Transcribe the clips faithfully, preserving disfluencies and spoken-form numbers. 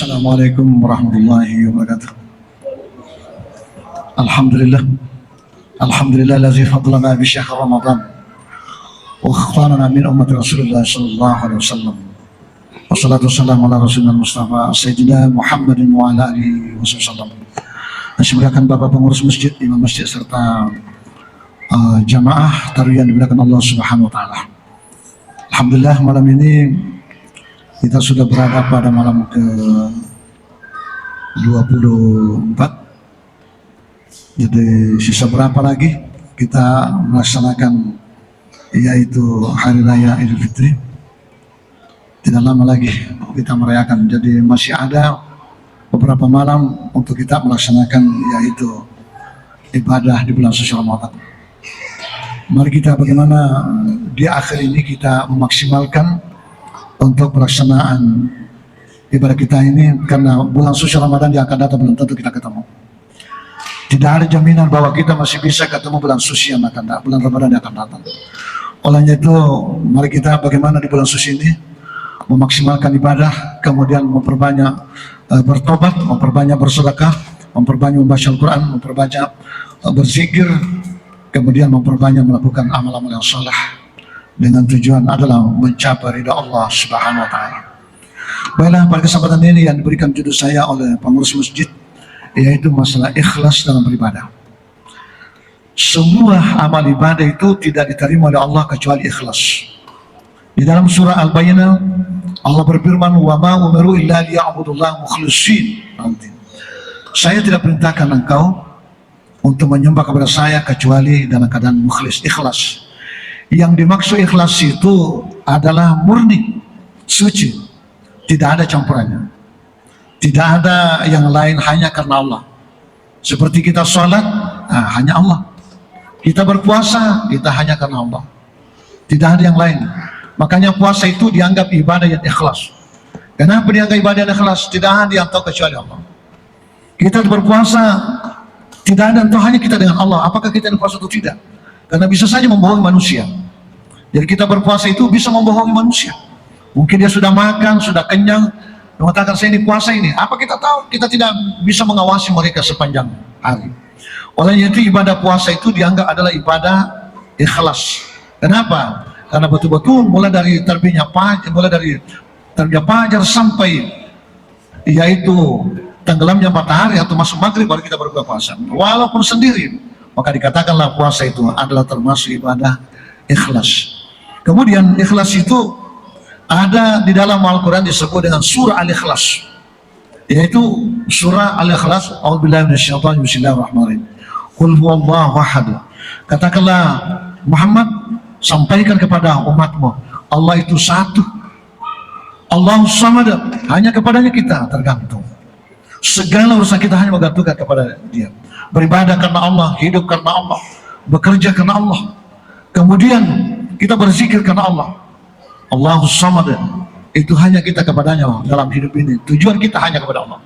Assalamualaikum warahmatullahi wabarakatuh. Alhamdulillah. Alhamdulillah alladzi fadlana bi syahri Ramadan wa khalaqana min ummati Rasulillah sallallahu alaihi wasallam. Wassalatu wassalamu ala Rasulina Mustafa Sayyidina Muhammadin wa ala alihi wasallam. Yang saya muliakan Bapak Pengurus Masjid, Imam Masjid, serta, eh, jamaah tarawih yang dimuliakan Allah Subhanahu wa Ta'ala. Alhamdulillah, malam ini kita sudah berada pada malam ke dua puluh empat. Jadi, sisa berapa lagi kita melaksanakan, yaitu Hari Raya Idul Fitri? Tidak lama lagi kita merayakan. Jadi, masih ada beberapa malam untuk kita melaksanakan, yaitu ibadah di bulan suci Ramadan. Mari kita bagaimana di akhir ini kita memaksimalkan untuk pelaksanaan ibadah kita ini, karena bulan suci Ramadan yang akan datang belum tentu kita ketemu. Tidak ada jaminan bahwa kita masih bisa ketemu bulan suci yang akan datang, bulan Ramadan yang akan datang. Olehnya itu, mari kita bagaimana di bulan suci ini memaksimalkan ibadah, kemudian memperbanyak, eh, bertobat, memperbanyak bersedekah, memperbanyak membaca Al-Quran, memperbanyak, eh, berzikir, kemudian memperbanyak melakukan amal-amal yang saleh dengan tujuan adalah mencapai ridha Allah Subhanahu wa Ta'ala. Baiklah, pada kesempatan ini yang diberikan judul saya oleh pengurus masjid, yaitu masalah ikhlas dalam beribadah. Semua amal ibadah itu tidak diterima oleh Allah kecuali ikhlas. Di dalam surah Al-Baqarah, Allah berfirman, "Wa ma umiru illa liya'budullaha mukhlishin." Nanti, "Saya tidak perintahkan engkau untuk menyembah kepada saya kecuali dalam keadaan mukhlis, ikhlas." Yang dimaksud ikhlas itu adalah murni, suci, tidak ada campurannya. Tidak ada yang lain, hanya karena Allah. Seperti kita sholat, nah, hanya Allah. Kita berpuasa, kita hanya karena Allah. Tidak ada yang lain. Makanya puasa itu dianggap ibadah yang ikhlas. Kenapa dianggap ibadah yang ikhlas? Tidak ada yang tahu kecuali Allah. Kita berpuasa, tidak ada yang tahu, hanya kita dengan Allah. Apakah kita ini puasa atau tidak? Karena bisa saja membohongi manusia. Jadi, kita berpuasa itu bisa membohongi manusia. Mungkin dia sudah makan, sudah kenyang, mengatakan, "Saya ini puasa ini." Apa kita tahu? Kita tidak bisa mengawasi mereka sepanjang hari. Olehnya itu, ibadah puasa itu dianggap adalah ibadah ikhlas. Kenapa? Karena betul-betul mulai dari terbitnya fajar, mulai dari terbitnya fajar sampai, yaitu tenggelamnya matahari atau masuk maghrib, baru kita berbuka puasa. Walaupun sendiri, maka dikatakanlah puasa itu adalah termasuk ibadah ikhlas. Kemudian, ikhlas itu ada di dalam Al-Quran disebut dengan surah Al-Ikhlas, yaitu surah Al-Ikhlas. A'udzubillahi minasyaitonir rajim. Bismillahirrahmanirrahim. Qul huwallahu ahad. Katakanlah, Muhammad, sampaikan kepada umatmu, Allah itu satu. Allahu samad, hanya kepadanya kita tergantung. Segala urusan kita hanya bergantung kepada Dia. Beribadah karena Allah, hidup karena Allah, bekerja karena Allah. Kemudian, kita berzikir karena Allah. Allahu samad, itu hanya kita kepadanya dalam hidup ini. Tujuan kita hanya kepada Allah.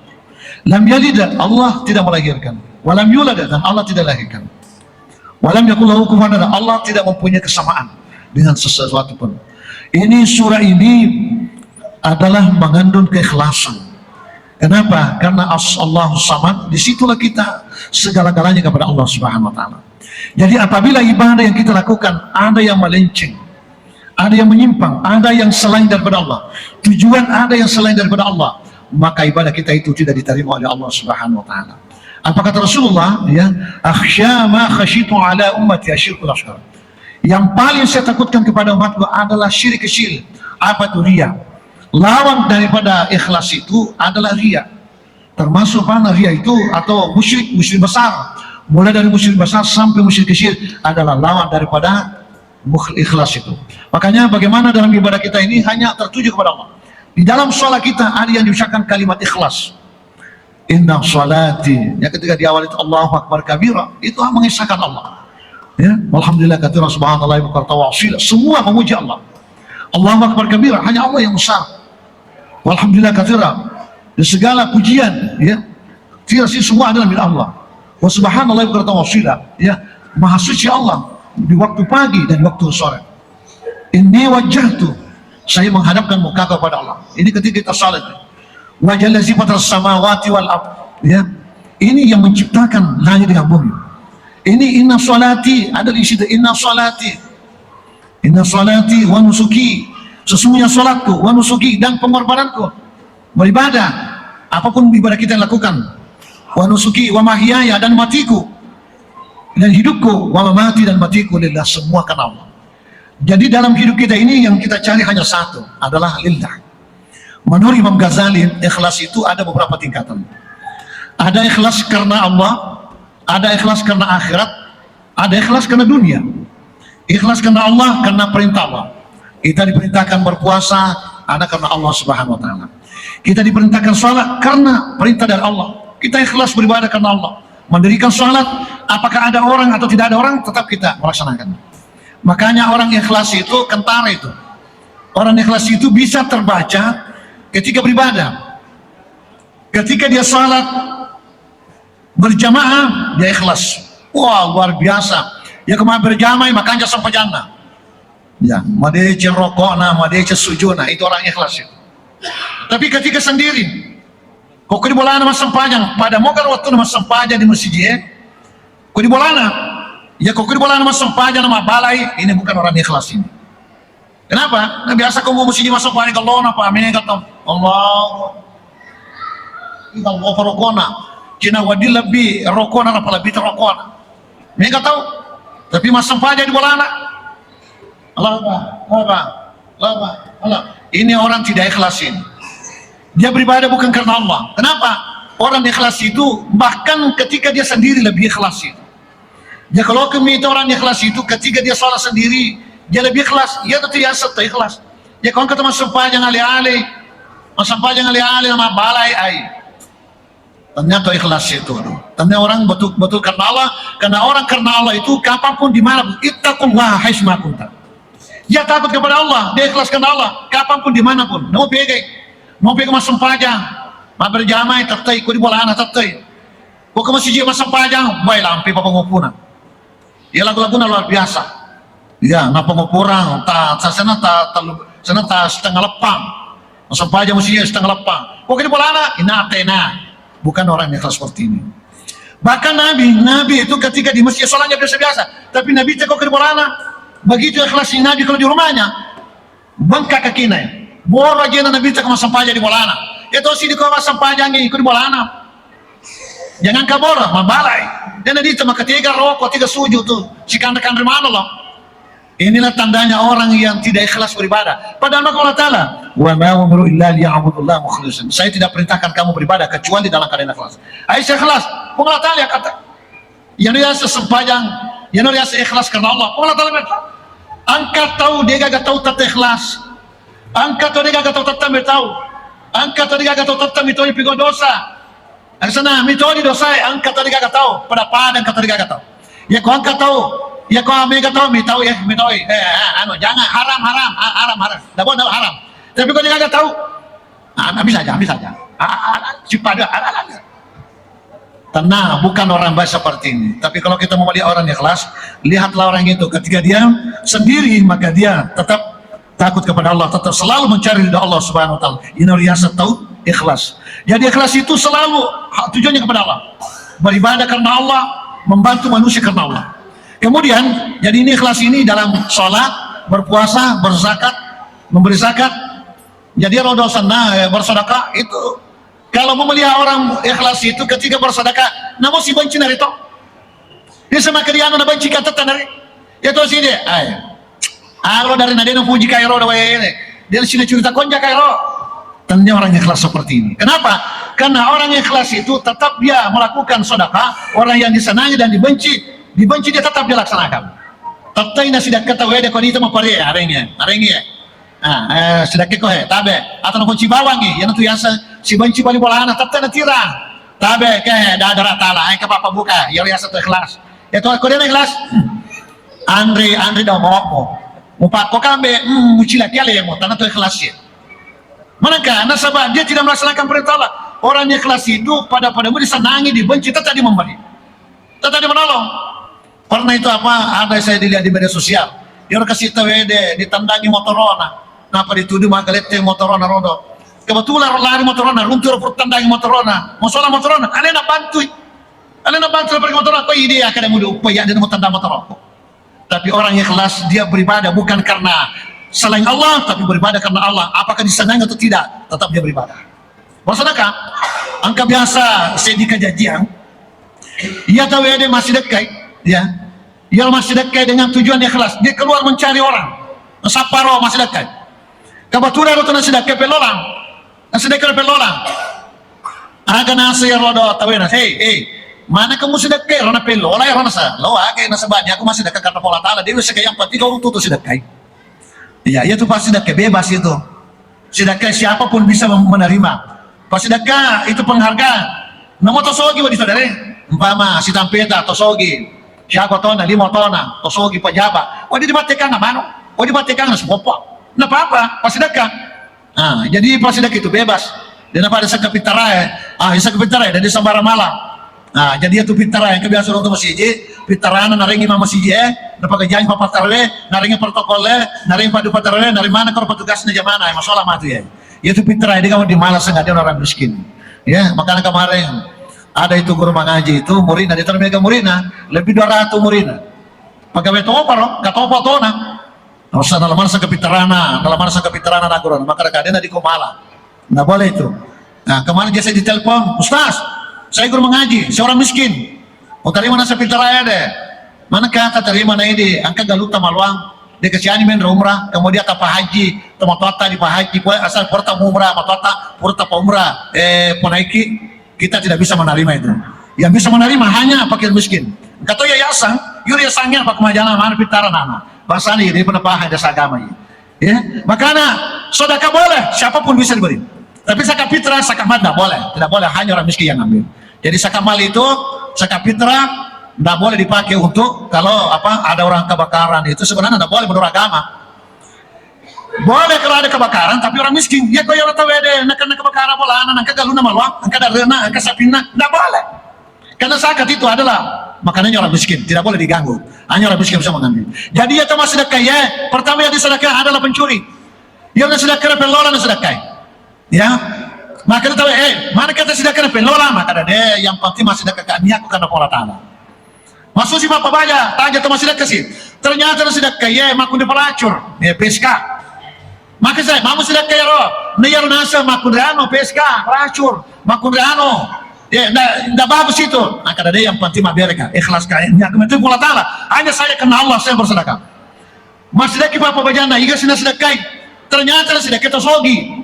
Lam yalid, Allah tidak melahirkan. Walam yulad, dan Allah tidak dilahirkan. Walam yakul lahu kufuwan ahad, Allah tidak mempunyai kesamaan dengan sesuatu pun. Ini, surah ini adalah mengandung keikhlasan. Kenapa? Karena as-, Allahu samad, disitulah kita segala-galanya kepada Allah Subhanahu wa Ta'ala. Jadi, apabila ibadah yang kita lakukan ada yang melenceng, ada yang menyimpang, ada yang selain daripada Allah, tujuan ada yang selain daripada Allah, maka ibadah kita itu tidak diterima oleh Allah Subhanahu wa Ta'ala. Apa kata Rasulullah? Ya, "Akhsya ma khasyitu ala ummati asyirkul asghar." Yang paling saya takutkan kepada umatku adalah syirik kecil. Apa itu? Ria. Lawan daripada ikhlas itu adalah ria. Termasuk mana ria itu? Atau musyrik, musyrik besar. Mulai dari musyrik besar sampai musyrik kecil adalah lawan daripada mukh-, ikhlas itu. Makanya, bagaimana dalam ibadah kita ini hanya tertuju kepada Allah. Di dalam sholat kita ada yang diucapkan kalimat ikhlas. "Inna sholati." Yang ketika di awal itu, "Allahu Akbar kabira." Itu mengisahkan Allah. Ya, "Walhamdulillah katsira, subhanallah bukratan wa asila." Semua memuji Allah. "Allahu Akbar kabira." Hanya Allah yang besar. "Walhamdulillah katsira." Dan segala pujian, ya, tidak sih, semua adalah milik Allah. "Wa subhanallah bukratan wa asila." Ya, maha suci Allah di waktu pagi dan di waktu sore. "Inni wajjahtu." Saya menghadapkan muka kepada Allah. Ini ketika kita salat. Wa jalla sifat samawati wal ard. Ya. Ini yang menciptakan langit dengan bumi. Ini inna salati, ada di situ inna salati. Inna salati wa nusuki. Sesungguhnya salatku, wa nusuki, dan pengorbananku. Beribadah. Apapun ibadah kita yang lakukan. Wa nusuki wa mahyaya, dan matiku. Dan hidupku, wa mamati, dan matiku lillah, semua karena Allah. Jadi dalam hidup kita ini yang kita cari hanya satu, adalah lillah. Menurut Imam Ghazali, ikhlas itu ada beberapa tingkatan. Ada ikhlas karena Allah, ada ikhlas karena akhirat, ada ikhlas karena dunia. Ikhlas karena Allah, karena perintah Allah. Kita diperintahkan berpuasa, ada karena Allah Subhanahu wa Ta'ala. Kita diperintahkan salat karena perintah dari Allah. Kita ikhlas beribadah karena Allah. Mendirikan salat, apakah ada orang atau tidak ada orang, tetap kita melaksanakan. Makanya orang ikhlas itu kentara itu. Orang ikhlas itu bisa terbaca ketika beribadah. Ketika dia salat berjamaah, dia ikhlas. Wah, luar biasa. Ya, kemarin berjamaah, makanya sempajanna. Ya, madeceng rokokna, madeceng sujudna, itu orang ikhlas itu. Tapi ketika sendiri, kok di bolana massempajang, pada moga waktu massempajang di masjid, eh? Kok di bolana? Ya, kok di bolana massempajang, nama balai, ini bukan orang ikhlas ini. Kenapa? Nah, biasa ko masjid massempajang, kalau na pa mega tau. Allah. Ih, Allah rokona. Cina wadi lebih rokona, apa lebih terokona. Mega tau. Tapi massempajang di bolana. Allah Akbar, Allah Akbar, Allah Akbar, Allah. Ini orang tidak ikhlas ini. Dia beribadah bukan karena Allah. Kenapa? Orang ikhlas itu bahkan ketika dia sendiri lebih ikhlas itu. Ya, kalau kami itu orang ikhlas itu ketika dia sholat sendiri, dia lebih ikhlas. Iya, tentu ya, serta ikhlas. Ya, kalau kita massempajang ale-ale, massempajang ale-ale, nama balai ai. Ternyata ikhlas itu. Ternyata orang betul-betul karena Allah, karena orang karena Allah itu kapanpun, dimanapun. Ittaqullaha haitsuma kunta. Dia takut kepada Allah, dia ikhlas karena Allah, kapanpun, dimanapun. Mau pegai, mau pegai massempajang, mau berjamaah, tettai, kok di bolana, tettai. Kok ke masjid massempajang, bae lampe papa ngopuna. Iya, lagu-laguna luar biasa. Iya, nappa mapporang, ta, ta, sana ta, ta, sana ta setengah leppang. Massempajang masjid setengah leppang. Kok di bolana, inatena. Bukan orang yang ikhlas seperti ini. Bahkan Nabi, Nabi itu ketika di masjid sholatnya biasa-biasa. Tapi Nabi cek kok di bolana. Begitu ikhlasnya Nabi kalau di rumahnya. Bengkak kakina. Boro aja na Nabi cek massempajang di bolana. Itu sih di kau massempajang ini, ikut di bolana. Jangan kaboro, mabalai. Dan Nabi cek makatega rokok, tega sujud tuh. Si kandre-kandre mana lo? Inilah tandanya orang yang tidak ikhlas beribadah. Padahal maka Allah Ta'ala, "Wa ma umiru illa liya'budullaha mukhlisin." Saya tidak perintahkan kamu beribadah kecuali dalam keadaan ikhlas. Aisyah ikhlas. Pun Allah Ta'ala kata, yang dia sesempajang, yang dia ikhlas karena Allah. Pun Allah Ta'ala kata, angkat tahu dia gak tahu tata ikhlas. Angkat tahu dia gak tahu tata tahu. Angkat tahu dia gak tahu tata itu pigo dosa. Aksana, mitodi dosae, engka tadi gaga tau, pada-pada engka tadi gaga tau. Ya, ko engka tau, ya, ko mega tau, mitau, ya, mitau, eh, eh, anu, jangan, haram, haram, ha-, haram, haram. Ndak boleh, haram. Tapi ko gaga tau, ah, ambil saja, ambil saja. Ah, ah, ah, si pada, ah, ah, ah. Tenang, bukan orang baik seperti ini. Tapi kalau kita mau melihat orang ikhlas, lihatlah orang itu. Ketika dia sendiri, maka dia tetap takut kepada Allah, tetap selalu mencari ridha Allah Subhanahu wa Ta'ala. Ini riasa tau ikhlas. Jadi, ikhlas itu selalu ha-, tujuannya kepada Allah. Beribadah karena Allah, membantu manusia karena Allah. Kemudian, jadi ini ikhlas ini dalam sholat, berpuasa, berzakat, memberi zakat. Jadi, rodo sana, eh, bersedekah, itu kalau memelihara orang ikhlas itu ketika bersedekah, namun si benci narito. Dia sama keriano na benci kata tanari. Ya to sini, ay. Aro dari nadena puji kairo da wae. Dia sini cerita konja kairo. Tanya orang ikhlas seperti ini. Kenapa? Karena orang ikhlas itu tetap dia melakukan sedekah, orang yang disenangi dan dibenci, dibenci dia tetap dia laksanakan. Tetap nasi dekat tahu ya, dia kau itu mau pare, arengnya, arengnya. Ah, eh, sidakke ko he, tabe. Atau nako cibawangi, yana tu yasa sibanci bali bolana, tette na tira. Tabe ke, da dara tala, ai ke papa buka, ya yasa tu ikhlas. Ya tu ko dena ikhlas. Andri, andri da mo mo. Mupakko kambe, hmm, mucila kiale mo, tana tu ikhlas ya. Manakah? Nasaba dia tidak melaksanakan perintah Allah. Orang yang ikhlas itu pada-pada mu disenangi, dibenci, tetap dia memberi. Tetap dia menolong. Pernah itu apa, ada saya dilihat di media sosial. Dia orang kasih tahu, eh, dia ditandangi motorona. Napa dituduh magalette motorona rodo. Kebetulan lari motorona, runtu ro purtandangi motorona, masola motorona, alena bantui. Alena bantui pergi motorona, ko ide akademu du, ko iya de motanda motoroko. Tapi orang ikhlas, dia beribadah bukan karena selain Allah, tapi beribadah karena Allah. Apakah disenangi atau tidak, tetap dia beribadah. Maksudnya, engka biasa seddi kajajiang, iya tau ede masih dekat, ya. Iya masih dekat dengan tujuan ikhlas. Dia keluar mencari orang. Saparo masih dekat. Kebetulan ro tu nasidakkai pellolang. Nasidakkai pellolang. Aga nasa ya rodo tawena. Hei, hei. Mana kamu sidakkai ro na pellola ya ro nasa. Lo aga nasaba ni aku masih dekat karena Allah Taala. Dia bisa yang penting kau tutu sidakkai. Iya, iya tu pasti sidakkai bebas itu. Sidakkai siapapun bisa mem- menerima. Pas sidakka itu penghargaan. Namo tosogi wa ditodare. Umpama sitampeta tosogi. Siapa tona, lima tona, tosogi pejabat. Oh, dia dibatekang mano. Oh, dibatekang sepopok. Nggak apa-apa, pas sidakka. Ah, jadi pas sidakka itu bebas. Dia dapat ada saka pitarae. Ah, saka pitarae dari sambara malam. Ah, jadi itu pitara yang kebiasa untuk masjid, pitarana narengi ma masjid eh, dapat kejang papa tarwe, narengi protokol eh, narengi padu patarwe, narengi mana kalau petugasnya jamana, eh, masalah mati ya. Itu pitara dia kamu di malas nggak ada orang miskin. Ya, makanya kemarin ada itu guru mengaji itu muridna, dia termega muridna, lebih dua ratus muridna. Pegawai topa ro, katopa tona. Nasa nalamarsa kepitarana, nalamarsa kepitarana nagurana, maka kadena di komala. Nggak boleh itu. Nah, kemarin dia saya ditelepon, "Ustaz, saya guru mengaji, saya orang miskin. Mau terima nasa pitara ya deh." Mana kata terima na ini, angka galuta maluang, dia kasiani main umrah, kemudian tak Pak Haji, teman totta di Pak Haji, pokoknya asal porta umrah, sama totta, porta pa umrah, eh, ponaiki, kita tidak bisa menerima itu. Yang bisa menerima hanya fakir miskin. Kata ya yasang, yuri yasangnya apa kemajana mana pitara nana. Bahasa ini dia pernah paham dasar agama ini. Ya, makanya sedekah boleh, siapapun bisa diberi. Tapi zakat fitrah, zakat mal tidak boleh, tidak boleh hanya orang miskin yang ambil. Jadi zakat mal itu, zakat fitrah tidak boleh dipakai untuk kalau apa ada orang kebakaran itu sebenarnya tidak boleh menurut agama. Boleh kalau ada kebakaran, tapi orang miskin, ya kau yang tahu ada nak kena kebakaran bola, anak angka galuna maluang, angka darena, angka sapina, tidak boleh. Karena zakat itu adalah makanannya orang miskin, tidak boleh diganggu. Hanya orang miskin bisa mengambil. Jadi ya teman sedekah ya, pertama yang disedekah adalah pencuri. Yang sedekah pellola sedekah. Ya, maka tahu eh mana kata sedekah pellola, maka ada deh yang penting masih sedekah kami aku karena Allah Taala. Masuk si bapak baja, tanya teman sedekah sih. Ternyata sedekah ya makun di pelacur, ya P S K. Maka saya, mamu sedekah ya roh. Nah ya nasa makun anu P S K, pelacur, makun anu. Ya, ndak, ndak bagus itu. Maka ada yang penting mabere ka, ikhlas ka. Ini aku minta Allah Taala. Hanya saya karena Allah saya bersedekah. Masih sedekah apa bajana? Iga sina sedekah. Ternyata sedekah tosogi.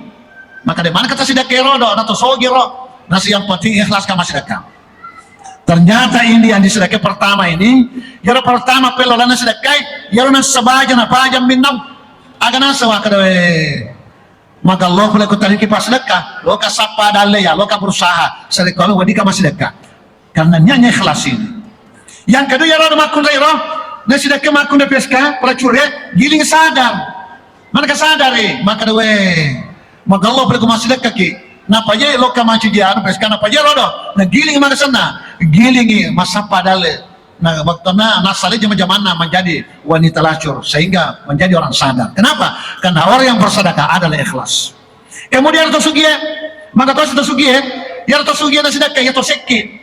Maka di mana kata sedekah rodo? Nah tosogi roh. Nah yang penting ikhlas ka masih sedekah. Ternyata ini yang disedekah pertama ini, yaro pertama pelolana sedekah, yaro nasabaja napaja minnau. Aga nasawa kada we. Maka lo pole ko tariki pas sedekah, lo ka sappa dalle ya, lo ka berusaha, sedekah lo wadika masih sedekah. Karena niatnya ikhlas ini. Yang kedua ya roh makkunrai roh, na sedekah makkunrai P S K, pelacur ya, giling sadar. Mana ka sadar eh, maka we. Maka lo pole ko masih sedekah ki. Napa je lo ka manci dia, P S K napa je rodo. Na giling mana sana, giling masappa dalle. Nah, waktu na, nasale jama-jamanna menjadi wanita lacur sehingga menjadi orang sadar. Kenapa? Karena orang yang bersedekah adalah ikhlas. Kemudian to sugie, maka to to sugie, ya to sugie na sedekah ya to sekke.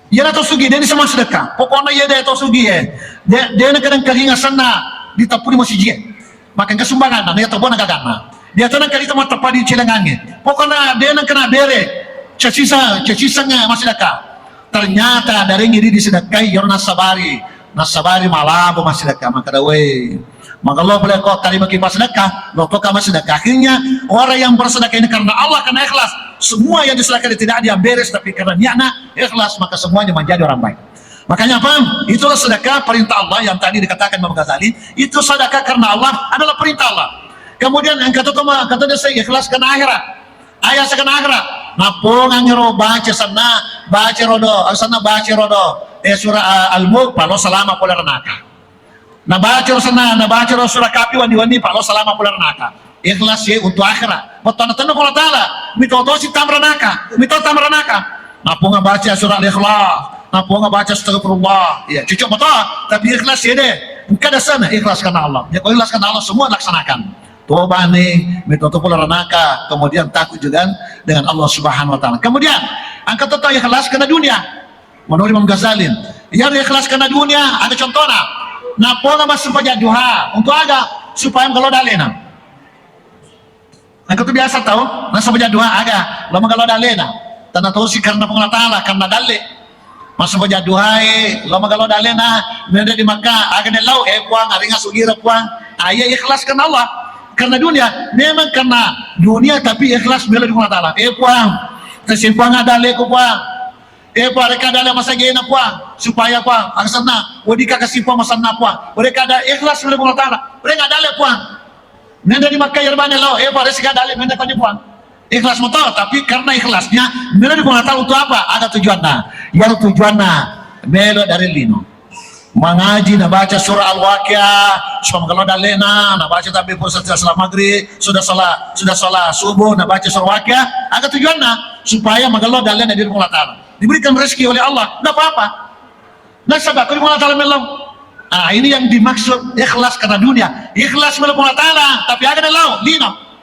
Ya to sugie dia sama sedekah. Pokoknya ya dia to sugie. Dia dia kadang kalinga sana di tapuni masjid. Maka kesumbangan na ya to bona gaganna. Dia to nang kali to mateppa di cilangange. Pokoknya dia nang kena bere. Cacisa, cacisa masih sedekah. Ternyata dari ngiri disedekkai, iyaro nassabari, nassabari malabo massidekka, makkeda, "Wé, magello pole ko tarimaki massidekka, lokoka massidekka." Akhirnya orang yang bersedekah ini karena Allah, karena ikhlas. Semua yang disedekahkan tidak ada yang beres, tapi karena niatnya ikhlas, maka semuanya menjadi orang baik. Makanya apa? Itulah sedekah perintah Allah yang tadi dikatakan Imam Ghazali, itu sedekah karena Allah adalah perintah Allah. Kemudian yang kata Toma, kata dia, "Saya ikhlas karena akhirat." Aya sekenakra, nappongangngi ro baca senna, baca rodo, senna baca rodo, eh, surah, eh, Al-Mulk, palo salama pole ranaka. Nabaca ro senna, nabaca ro surah Kahfi wenni-wenni, palo salama pole ranaka. Ikhlas ye untuk akhirat. Bettuanna tenna pole taala, mitotosi tamranaka, mito tamranaka. Napponga baca surah Al-Ikhlas, napponga baca astagfirullah. Ya, cocok betul, tapi ikhlas ye deh. Engka dasarna ikhlas karena Allah. Ya, kalau ikhlas karena Allah, semua laksanakan. Tobani, metoto pula ranaka, kemudian takut juga dengan Allah Subhanahu wa Ta'ala. Kemudian, angka toto ikhlas karena dunia. Menurut Imam Ghazali, yang ikhlas karena dunia, ada contohnya. Napola massempajang duha, untuk aga? Supaya magello dalena. Engka tu biasa tau, massempajang duha aga, lo magello dalena. Tanna tosi karena Puang Allah Ta'ala, karena dalle. Massempajang duhae, lo magello dalena, melo di Makkah, aga nellau, eh Puang, aringa sugira Puang. Ah, iya ikhlas karena Allah, karena dunia. Memang karena dunia, tapi ikhlas melo di Puang Allah Ta'ala. Eh Puang, kasi Puang aga dalleku Puang. Eh Puang, reka dalle masagena Puang, supaya Puang, angsanna, wedika kasi Puang masanna Puang. Reka dalle ikhlas melo di Puang Allah Ta'ala. Reka dalle Puang. Melo di Makkah iyaro bane lao, eh, Puang, ressika dalle melo tadi, Puang. Ikhlas moto, tapi karena ikhlasnya, melo di Puang Allah Ta'ala untuk apa? Ada tujuanna. Iyaro tujuanna, melo dari lino. Mangaji, nabaca surah Al-Waqiah, supaya magello dallena, nabaca tapi pusat setelah maghrib, sudah salat, sudah salat subuh, nabaca surah Waqiah, ada tujuanna, supaya magello dallena dari Puang Allah Ta'ala. Diberikan rezeki oleh Allah, nggak apa-apa. Nasaba ko Puang Allah Ta'ala melo. Ah, ini yang dimaksud ikhlas karena dunia. Ikhlas melo Puang Allah Ta'ala, tapi aga nellau, lino.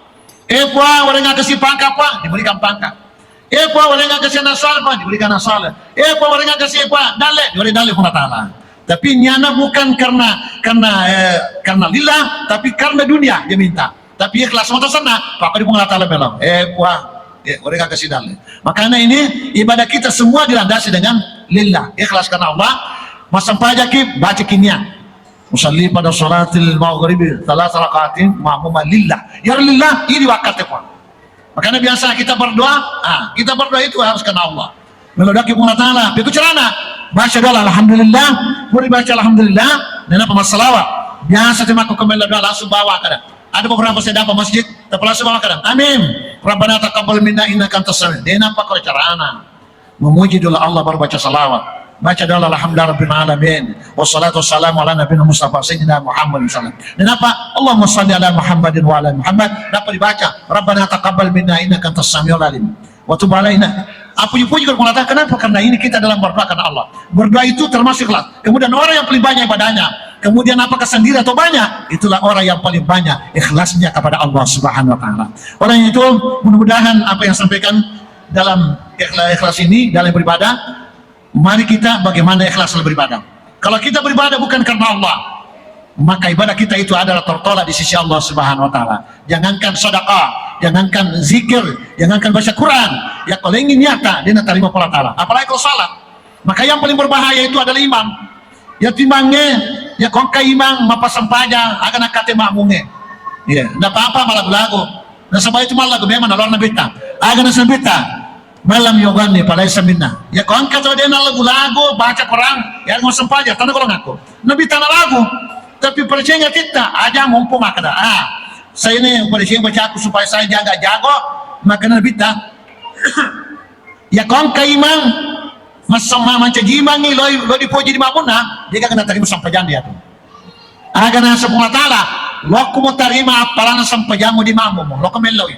Eh Puang, warenga kasi pangka Puang, diberikan pangka. Eh Puang, warenga kasi anak saleh Puang, diberikan anak saleh. Eh Puang, warenga kasi Puang, dalle, diberi dalle Puang Allah Ta'ala. Tapi niatnya bukan karena karena eh, karena lillah, tapi karena dunia dia minta. Tapi ikhlas moto senna, pako di Puang Allah Ta'ala melo. Eh, Puang, eh, warenga kasi dalle. Makanya ini ibadah kita semua dilandasi dengan lillah, ikhlas karena Allah. Massempajangki, bacaki niat. Usalli pada salatil maghribi thalatha rakaatin ma'muman lillah. Ya lillah, ini wakatnya, Puang. Makanya biasa kita berdoa, ah, kita berdoa itu harus karena Allah. Melo doaki Puang Allah Ta'ala. Pekko carana? Baca doa alhamdulillah. Pura baca alhamdulillah, nenapa massalawat. Biasa tu makko ko melo doa langsung bawa kada. Ada beberapa saya dapat masjid, tapi langsung bawa kada. Amin. Rabbana taqabbal minna innaka antas sami. Nenapa ko carana? Memuji dulu Allah baru baca salawat. Baca doa alhamdulillah rabbil alamin. Wassalatu wassalamu ala nabiyina Mustafa sayyidina Muhammad sallallahu alaihi wasallam. Nenapa? Allahumma salli ala Muhammadin wa ala Muhammad. Napa dibaca? Rabbana taqabbal minna innaka antas samiul alim. Wa tub alaina. Ah, puji-puji kepada Allah Ta'ala. Kenapa? Karena ini kita dalam berdoa karena Allah. Berdoa itu termasuk ikhlas. Kemudian orang yang paling banyak ibadahnya, kemudian apakah sendiri atau banyak? Itulah orang yang paling banyak ikhlasnya kepada Allah Subhanahu wa Ta'ala. Orang itu, mudah-mudahan apa yang sampaikan dalam ikhlas, ikhlas ini, dalam beribadah, mari kita bagaimana ikhlas dalam beribadah. Kalau kita beribadah bukan karena Allah, maka ibadah kita itu adalah tertolak di sisi Allah Subhanahu wa Ta'ala. Jangankan sedekah, jangankan zikir, jangankan baca Quran, ya kalau ingin nyata, dia tarima Allah Ta'ala. Apalagi kalau salat. Maka yang paling berbahaya itu adalah imam. Ya timange, ya ko engka imang mappasempajang, aga nakkate makmungnge. Iya, nda apa-apa malagu-lagu. Nasaba itu malagu memang nalorna Nabitta. Aga naseng Nabitta, "Man lam yughanni falaisa minna." Ya ko engka tau de' nallagu-lagu, baca Quran, ya mau sempajang, tanna golongakku. Nabitta nalagu. Tapi percaya titta, aja mumpung makkeda, ah, saya ini percaya bacaku supaya saya jaga jago, maka Nabitta. Ya ko engka imang, massama mancaji imangngi, loi, loi dipoji di makmunna, de' gaga natarima sempajang dia tu. Aga naseng Puang Allah Ta'ala, lokku mutarima appalanna sempajammu di makmummu, lokku melloi.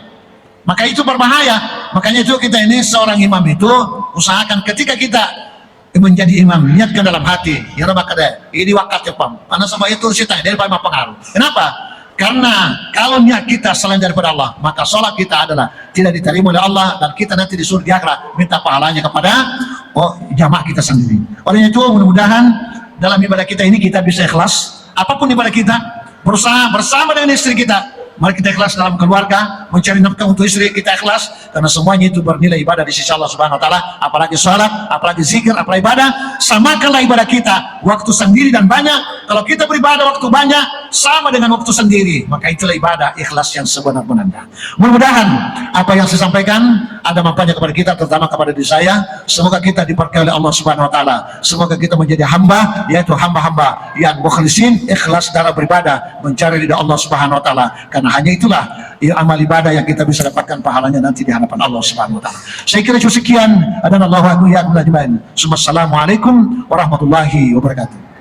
Maka itu berbahaya. Makanya itu kita ini seorang imam itu usahakan ketika kita menjadi imam, niatkan dalam hati, ya Rabb, kada, ini wakatnya pam. Karena sebab itu sita, dia paling berpengaruh. Kenapa? Karena kalau niat kita selain daripada Allah, maka sholat kita adalah tidak diterima oleh Allah dan kita nanti disuruh di akhirat minta pahalanya kepada, oh, jamaah kita sendiri. Oleh itu, mudah-mudahan dalam ibadah kita ini kita bisa ikhlas. Apapun ibadah kita, berusaha bersama dengan istri kita. Mari kita ikhlas dalam keluarga, mencari nafkah untuk istri kita ikhlas, karena semuanya itu bernilai ibadah di sisi Allah Subhanahu wa Ta'ala. Apalagi sholat, apalagi zikir, apalagi ibadah. Samakanlah ibadah kita waktu sendiri dan banyak. Kalau kita beribadah waktu banyak sama dengan waktu sendiri, maka itulah ibadah ikhlas yang sebenar-benarnya. Mudah-mudahan apa yang saya sampaikan ada manfaatnya kepada kita, terutama kepada diri saya. Semoga kita diberkahi oleh Allah Subhanahu wa Ta'ala. Semoga kita menjadi hamba, yaitu hamba-hamba yang mukhlisin, ikhlas dalam beribadah, mencari ridha Allah Subhanahu wa Ta'ala. Karena hanya itulah, ya, amal ibadah yang kita bisa dapatkan pahalanya nanti di hadapan Allah Subhanahu wa Ta'ala. Saya kira cukup sekian. Hadanallahu wa iyyakum ajmain. Summa assalamualaikum warahmatullahi wabarakatuh.